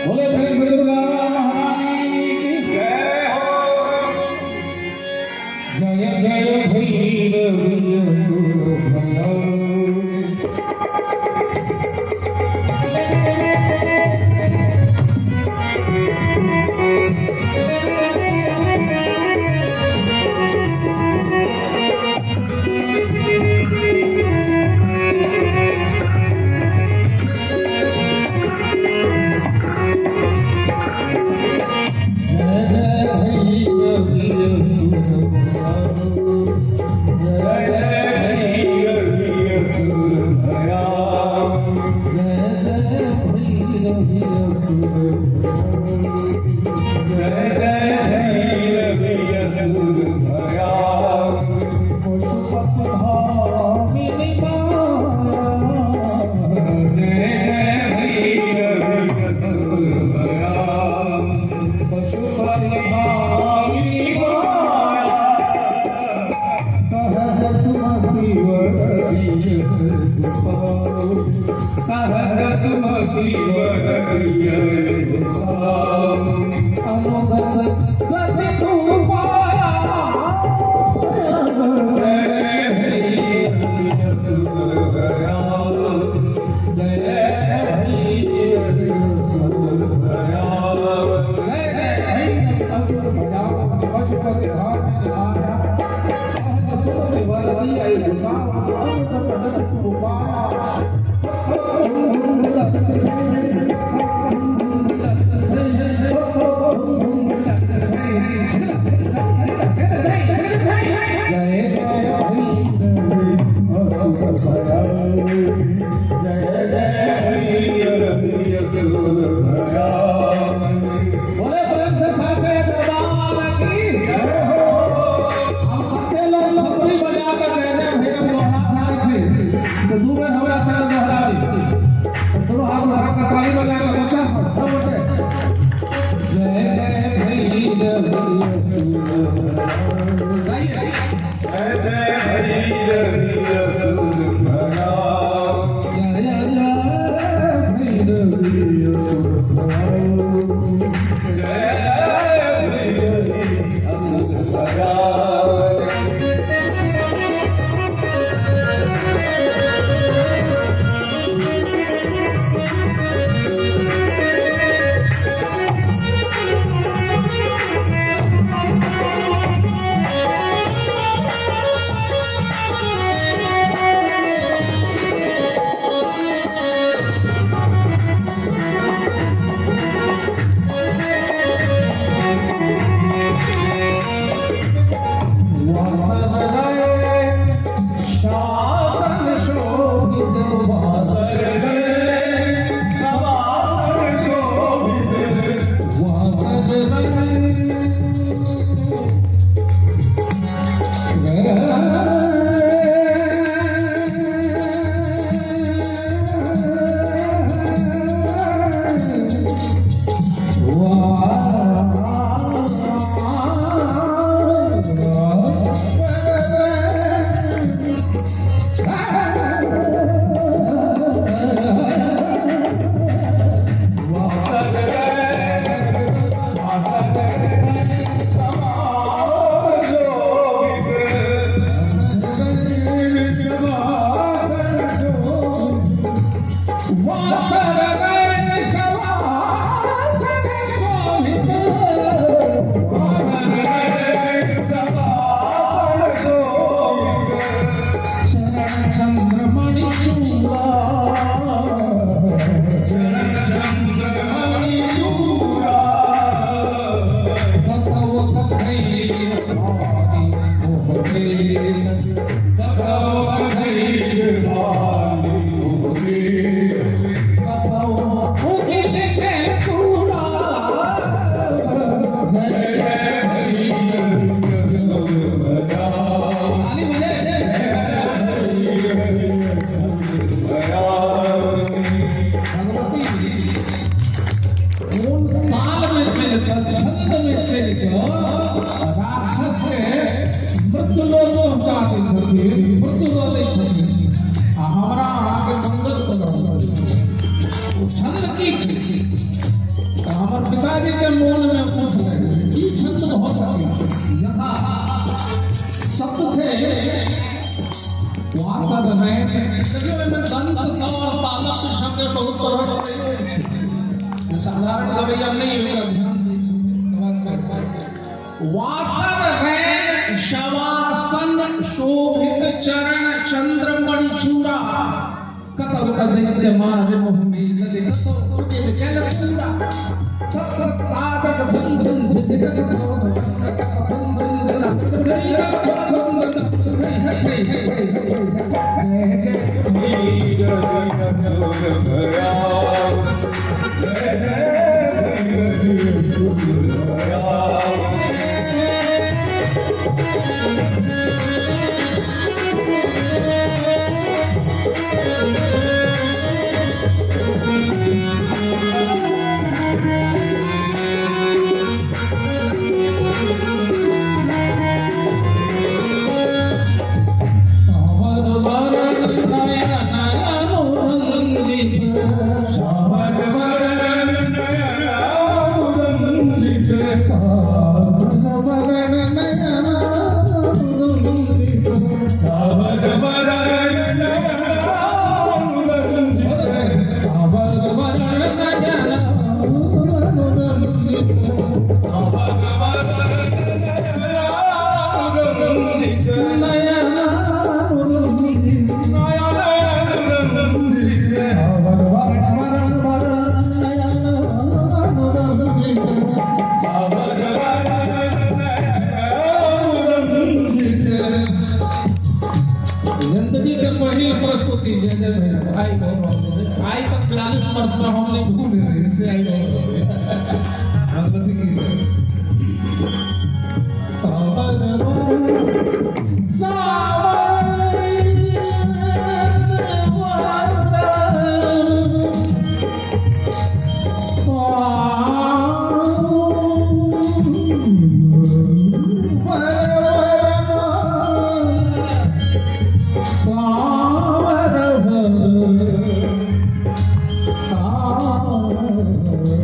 बोले प्रेम से दुर्गा महारानी की जय हो। जय जय भैरवी असुर भयाउनी। जय जय भैरवी असुर भयाउनी। जय जय भैरवी असुर भयाउनी। जय जय भैरवी असुर भयाउनी। जय जय भैरवी असुर भयाउनी। पशुपति भामिनी माया। जय जय भैरवी असुर भयाउनी। पशुपति भामिनी माया। सहज सुमति वर दिय गोपाल। सहज सुमति वर दिय गोपाल। अनुगत गति तू पाया। जय जय भैरवी असुर भयाउनी। जय जय भैरवी असुर भयाउनी। जय जय भैरवी असुर भयाउनी। पशुपति भामिनी माया। सहज सुमति वर दिय गोपाल। अनुगत गति तू पाया। जय जय भैरवी असुर भयाउनी। जय जय भैरवी असुर भयाउनी। बोले प्रेम से साचे दरबार की। जय हो। हम कते लोग थपड़ी बजा के जय जय भैरव दोहरा साल छी तो दू बेर हमरा संग दोहराबी। तो दोनों हाथ उठा के ताली बजा के बच्चा सब सब गोटे जय जय भैरवी असुर भयाउनी। गाइए। जय जय भैरवी असुर भयाउनी। जय जय भैरवी असुर भयाउनी। जय जय भैरवी असुर भयाउनी। वासन गए शासन शोभित वासन गए सवासन शोभित। वासन वासन गए वासन गए सवासन शोभित। वासन गए शवासन शोभित। वासन गए सवासन शोभित। चरण चंद्रमणि चूड़ा। चरण चंद्रमणि चूड़ा। कथव कथई भानी मोहते। कथव कथई भानी मोहते। कथव मुखिल के कूड़ा। जय जय भैरवी असुर भयाउनी। ताली बजे। भैरवी असुर भयाउनी। भगवती कोन ताल में चल कर, छंद में चल कर राक्षस के मृत्यु लोक पहुंचा दै छथिन, मृत्यु दऽ दै छथिन आ हमरा अहाँके मंगल कऽ रहल छथिन। ओ छंद की छै? हमर पिताजी के मोन में उठलै, ई छंद भऽ सकै। यथा शब्द छै वासर रैन। देखियौ, एहिमे दंत सवर तालक शब्द बहुत तरहक प्रयोग छै। साधारण गवैया नहि ओकरा ध्यान दै छै। वासर रैन शवासन शोभित चरण चंद्रमणि चूड़ा, कतौ दैत्य मार मुह में ललित कतौ गेल पूरा, तत्र तारक धन धन झिझक सावर वरण नयन अनुरंजित, सावर वरण नयन अनुरंजित, सावर वरण नयन अनुरंजित, सावर वरण नयन अनुरंजित, सावर वरण नयन अनुरंजित, सावर वरण नयन अनुरंजित, नयन अनुरंजित, नयन अनुरंजित, सावर वरण वरण वरण नयन अनुरंजित, सावर वरण नयन अनुरंजित। जिंदगी के पहिल प्रस्तुति जय जय भैरव आई बहुत रहल। आई तक 42 वर्ष में हम नहीं घूमे रहे से आई बहुत रहल। भगवती की सावर वरण सावर वरण सावर सावर सावर।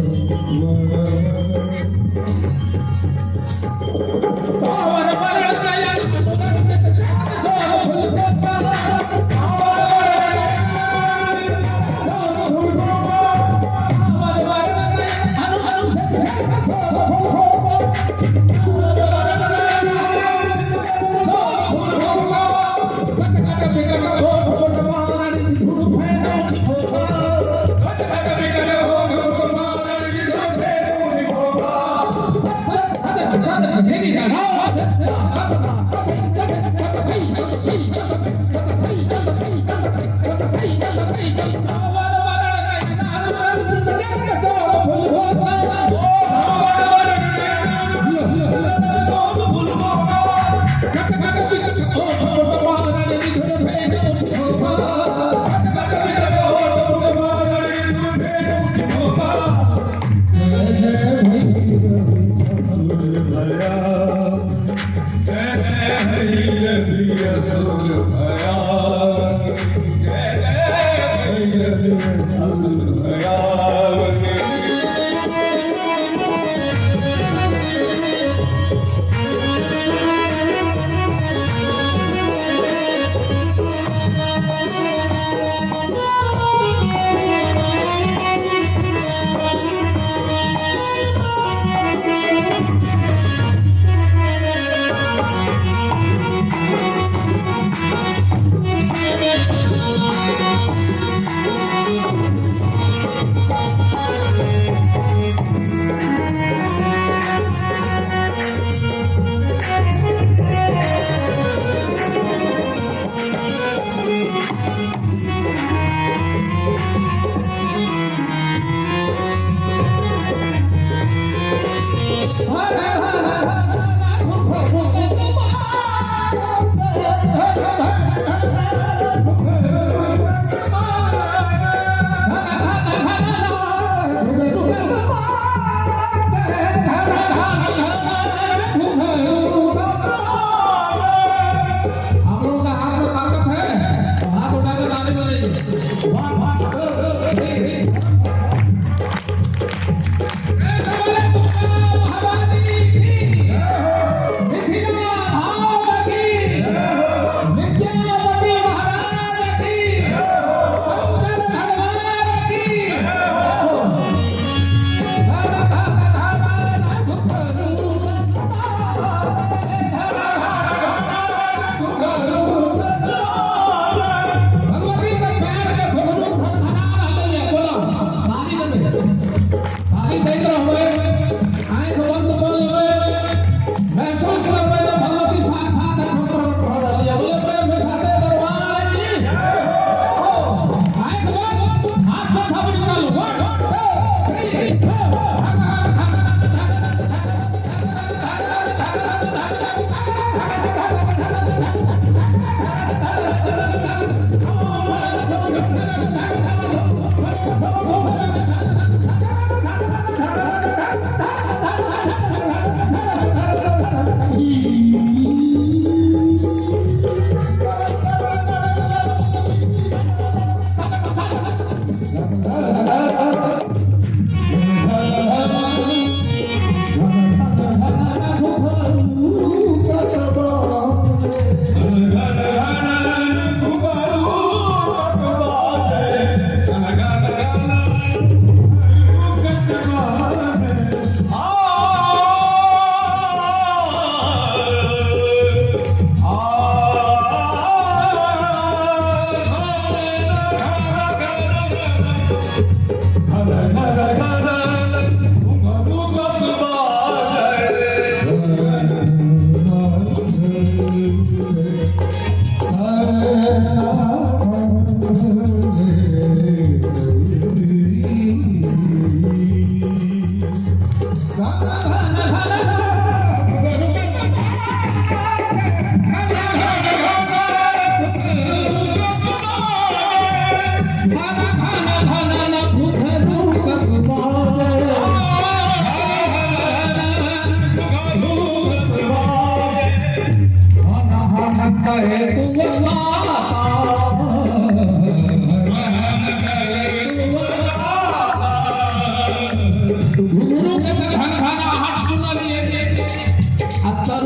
ताली दैत रहबै, आँखि बंद कऽ लेबै, महसूस करबै जे भगवती साक्षात एखन प्रकट भऽ रहली है। बोले प्रेम से साथे दरबार की। आँखि बंद, हाथ से छाप निकालू।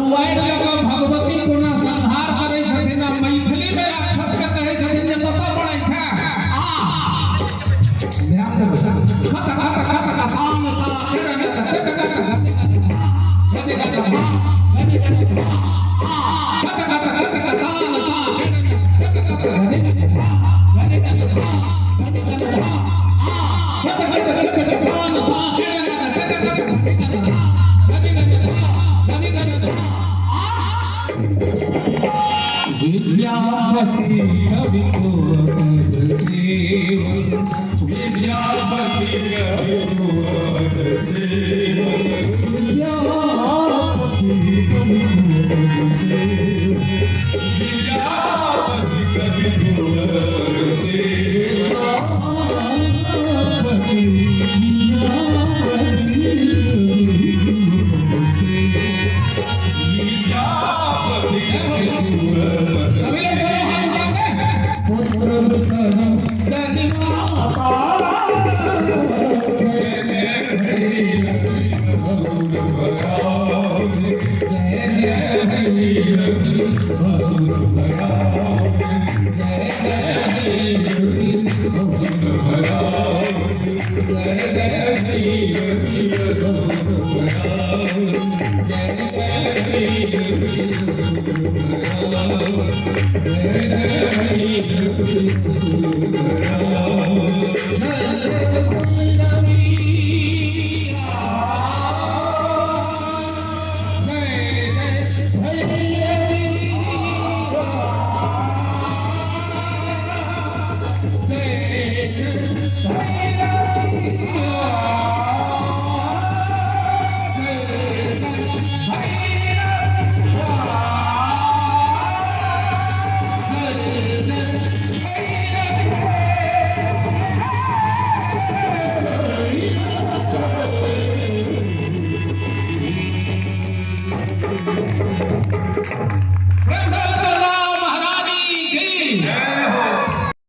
1 2 3 4। भगवती कोना संहार करै छथिन आ मैथिली में राक्षस के कहै छथिन जे कतऽ पड़ै छै आ ध्यान देबै। खत खत खत खताम ता किरण खत खत खत खत खत खत खत खताम ता खत खत खत खताम ता किरण खत खत खत। विद्यापति कवि को विद्यापति कवि सभी लोग दोनों हाथ उठा के।